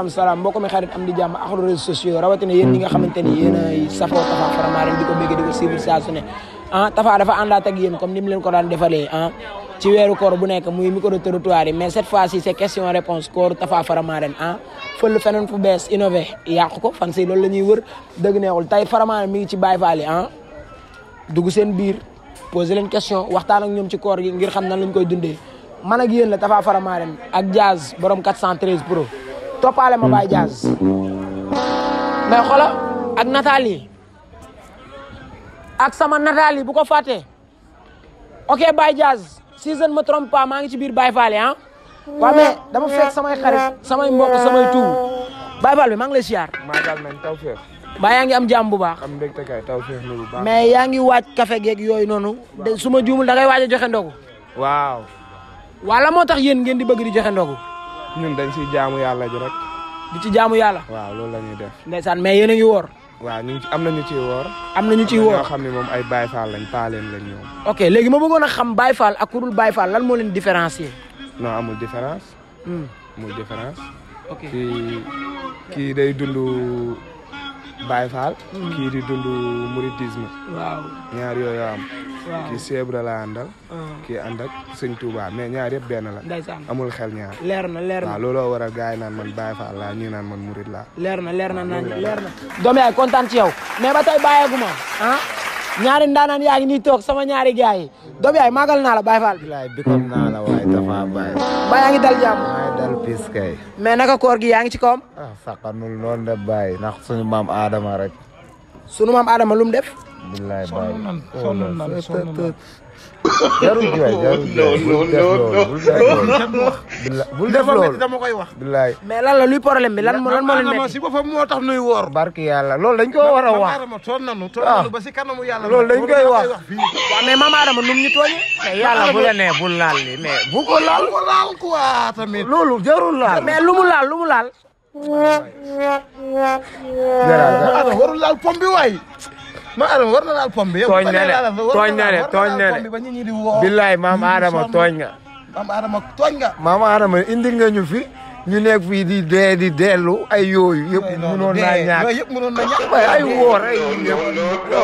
salaam mbokk mi xarit am di jàmm ak réseaux sociaux rawatina yéen ñi nga xamante ni yéen ay safoo Tapha Faramareen di ko bëgg di ko suivre saa su ne Tapha dafa àndaat ak yéen comme ni mu leen ko daan defalee ci weeru koor bu nekk muy micro territoire yi mais cette fois ci c'est question réponse koor Tapha Faramareen fël feneen fu bees innové yàqu ko fan si loolu la ñuy wër dëgg neexul tey Faramareen mi ngi ci Baye Fall yi dugg seen biir poser leen question waxtaan ak ñoom ci koor gi ngir xam nan lañ koy dundee man ak yéen la Tapha Faramareen ak Diaz borom 413 pro toppaale ma Baye Diaz mais xoolal ak nataal yi ak sama nataal yi bu ko fàttee ok Baye Diaz si je ne me trompe pas maa ngi ci biir Baye Fall yi waaw mais dama fekk samay xarit samay mbokk samay tuub Baye Fall bi maa ngi lay siyaar. maa ngi leen taw féex. ba yaa ngi am jàmm bu baax. am mbégte kay taw féex na bu baax. mais yaa ngi waaj café geeg yooyu noonu su ma juumul da ngay waaj a joxe ndogu. waaw. wala moo tax yéen ngeen di bëgg di joxe ndogu. ñun dañ siy jaamu yàlla ji rek. di ci jaamu yàlla. waaw loolu la ñuy def. ndeysaan mais yéen a ngi woor. waaw ñu ngi am na ñu ciy woor. am na ñu ciy woor ñoo xam ne moom ay Baye Fall lañ paaleen lañ ñoom. ok léegi ma bëggoon a xam Baye Fall ak ku dul Baye Fall lan moo leen différencier. non amul différence. amul différence. ok kii day dund Baye Fall. kii di dund mouridisme. waaw ñaar yooyu am. waaw kii Sebra la àndal. kii ànd ak sëñ Touba mais ñaar yëpp benn la. ndeysaan amul xel ñaar. leer na waaw looloo waral gars yi naan man Baye Fall laa ñii naan man murid laa. leer na. doom yaay kontaan ci yow mais ba tey bàyyeegu ma ñaari ndaanaan yaa ngi nii toog sama ñaari gars yi doom yaay màggal naa la Baye Fall. bilaay bikon naa la waaye Tapha Baye. ba yaa ngi dal jàmm. maa ngi dal pis kay. mais naka koor gi yaa ngi ci kawam. saqanul noonu de Baye ndax suñu maam Adama rek. sunu maam Adama lu mu def. bilaay Baye sonn nan jarul jooy bul def loolu dama koy wax. bilaay mais lan la luy problème bi lan moo leen metti. si boppam moo tax nuy woor. barki yàlla loolu dañ ko war a wax. toon nanu ba si kanamu yàlla. loolu dañ koy wax. waaw mais maam Adama num ñu tooñee. mais yàlla bu la nee bul laal li mais bu ko laal. ko laal quoi tamit. loolu jarul laal. mais lu mu laal. Adama warul laal pom bi waay. Adama war na laal pom bi. tooñ na de ba ñi di woo. billaay maam Adama tooñ nga. maam Adama tooñ nga. maam Adama indi nga ñu fi ñu nekk fii di dellu ay yooyu yëpp mënoon naa ñàkk. yooyu yëpp mënoon na ñàkk. ay woor ay yëpp.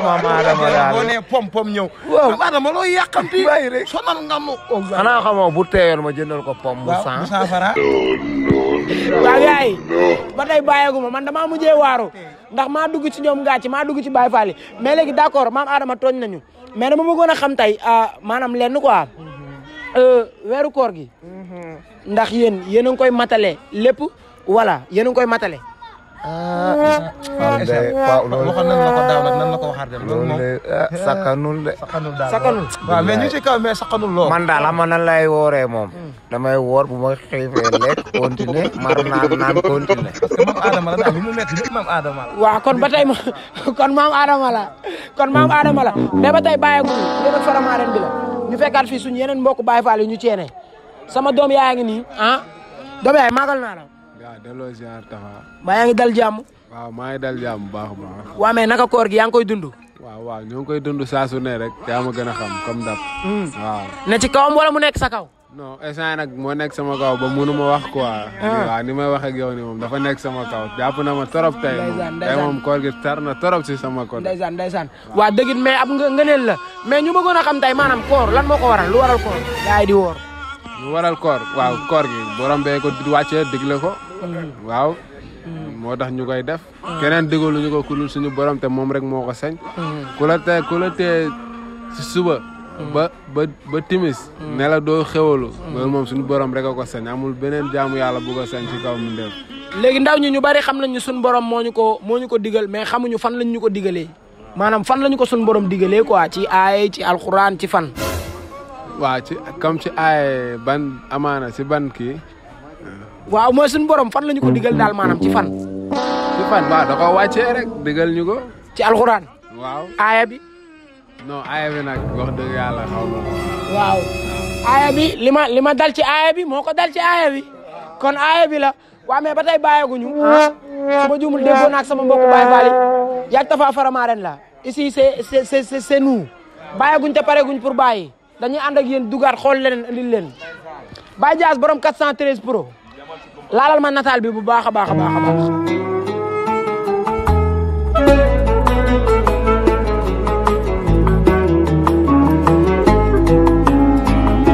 maam Adama daal boo nee pom ñëw. waaw maam Adama loo yàqamti. bàyyi rek sonal nga nu. xanaa xamoo bu teeyoon ma jëndal ko pom bu 100. bu 100 francs. waaw gars yi ba tey bàyyeegu ma man damaa mujjee waaru ndax maa dugg ci ñoom gàcce maa dugg ci Baye Fall yi mais léegi d'accord maam Adama tooñ nañu mais dama bëggoon a xam tey maanaam lenn quoi weeru koor gi ndax yéen a ngi koy matale lépp voilà yéen a ngi koy matale. waxoon nañ la ko daaw nag nan la ko waxaat dem. loolu moom sakkanul de. sakkanul waaw mais ñu ci kaw mais sakkanul lool. man daal xam nan lay wooree moom. damay woor bu ma xiifee lekk continuer mar naan continuer. parce que maam Adama la daal lu mu métti lépp maam Adama la. waaw kon ba tey kon maam Adama la mais ba tey bàyyeeguñu yéen ak Faramareen bi la ñu fekkaat fii suñu yeneen mbokk Baye Fall yi ñu ceene sama doom yaa ngi nii doom yaay màggal naa la. waaw delloo ziar Tapha. ba yaa ngi dal jàmm. waaw maa ngi dal jàmm bu baax a baax. waaw mais naka koor gi yaa ngi koy dund. waaw ñoo ngi koy dund saa su ne rek yaa ma gën a xam comme dab. waaw. ne ci kawam wala mu nekk sa kaw. non instant nag moo nekk sama kaw ba mënu ma wax quoi. waaw ni may wax ak yow ni moom dafa nekk sama kaw jàpp na ma torop tey moom. tey moom koor gi tar na torop si sama côté. ndeysaan waa dëgg mais ab ngëneel la mais ñu bëggoon a xam tey maanaam koor lan moo ko waral lu waral koor. yaa ngi di woor. lu waral koor waaw koor gi borom bee ko wàccee digle ko. waaw. moo tax ñu koy def. keneen digaluñu ko ku dul suñu borom te moom rek moo ko sañ. ku la tee si suba. ba timis ne la doo xewalu loolu moom suñu borom rek a ko sañ amul beneen jaamu yàlla bu ko sañ ci kaw mu ndef léegi ndaw ñi ñu bari xam nañ ñu suñu borom moo ñu ko digal mais xamuñu fan lañ ñu ko digalee maanaam fan lañu ko suñu borom digalee quoi ci aay ci alxuraan ci fan. waaw ci comme ci aay ban amaana ci ban kii. waaw mooy suñu borom fan lañu ko digal daal maanaam ci fan. ci fan waaw da ko wàccee rek digal ñu ko. ci alxuraan. waaw aaya bi. non aaya bi nag wax dëgg yàlla xaw ma ko. waaw aaya bi li ma dal ci aaya bi moo ko dal ci aaya bi kon aaya bi la waaw mais ba tey bàyyeeguñu su ma juumul déggoo naag sama mbokku Baye Fall yi yaag Tafa Faramaren la ici c'est nous bàyyeeguñ te pareeguñ pour bàyyi dañuy ànd ak yéen dugaat xool leneen indil leen Baye Diaz borom 413 pro laalal ma nataal bi bu baax a baax a baax a baax